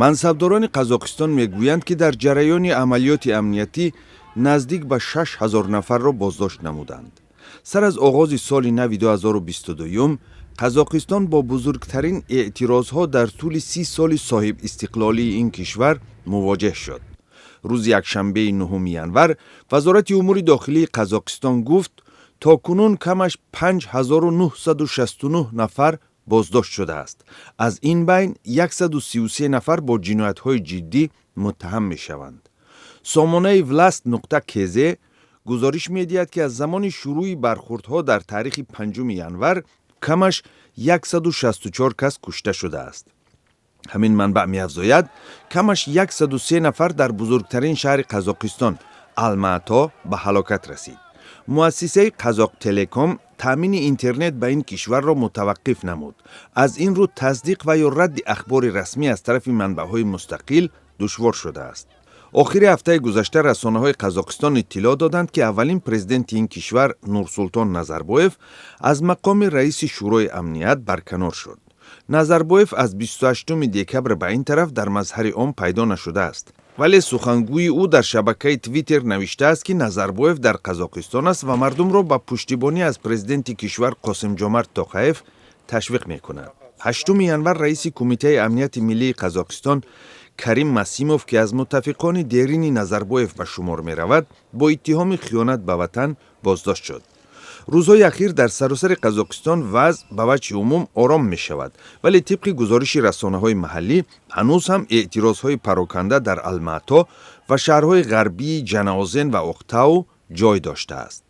Мансабдорони Қазоқистон мегӯянд, ки дар ҷараёни амалиёти амниятӣ наздик ба 6000 нафарро боздошт намуданд. Сар аз оғози соли нави 2022 Қазоқистон бо бузургтарин эътирозҳо дар тӯли 30 соли соҳибистиқлолии ин кишвар мувоҷеҳ шуд. Рӯзи якшанбеи 9 январ Вазорати умури дохилии Қазоқистон гуфт, то кунун камаш 5969 нафар боздошт шудааст. Аз ин байн 133 нафар бо ҷиноятҳои ҷиддӣ муттаҳам мешаванд. Сомонаи власт.кз гузориш медиҳад, ки аз замони шурӯъи бархурдҳо дар таърихи 5 январ камаш 164 кас кушта шудааст. Ҳамин манбаъ меафзояд, камаш 103 нафар дар бузургтарин шаҳри Қазоқистон, Алмаато, ба ҳалокат расид. Муассисаи Қазоқтелеком таъмини интернет ба ин кишварро мутаваққиф намуд. Аз ин рӯ тасдиқ ва ё радди ахбори расмӣ аз тарафи манбаъҳои мустақил душвор шудааст. Охири ҳафтаи гузашта расонаҳои Қазоқистон иттилоъ доданд, ки аввалин президенти ин кишвар Нурсултон Назарбоев аз мақоми раиси Шӯрои амният барканор шуд. Назарбоев аз 28 декабр ба ин тараф дар мазҳари ом пайдо нашудааст, вале сухангӯи ӯ дар шабакаи Твиттер навиштааст, ки Назарбоев дар Қазоқистон аст ва мардумро ба пуштибонӣ аз президенти кишвар Қосимҷомарт Тоқаев ташвиқ мекунад. 8 январ раиси Кумитаи амнияти миллии Қазоқистон Карим Масимов, ки аз муттафиқони дерини Назарбоев ба шумор меравад, бо иттиҳоми хиёнат ба ватан боздошт шуд. Рӯзҳои ахир дар саросари Қазоқистон вазъ ба ваҷҳи умум ором мешавад, вале тибқи гузориши расонаҳои маҳаллӣ ҳанӯз ҳам эътирозҳои пароканда дар Алмаато ва шаҳрҳои ғарбии Ҷанаозен ва Оқтау ҷой доштааст.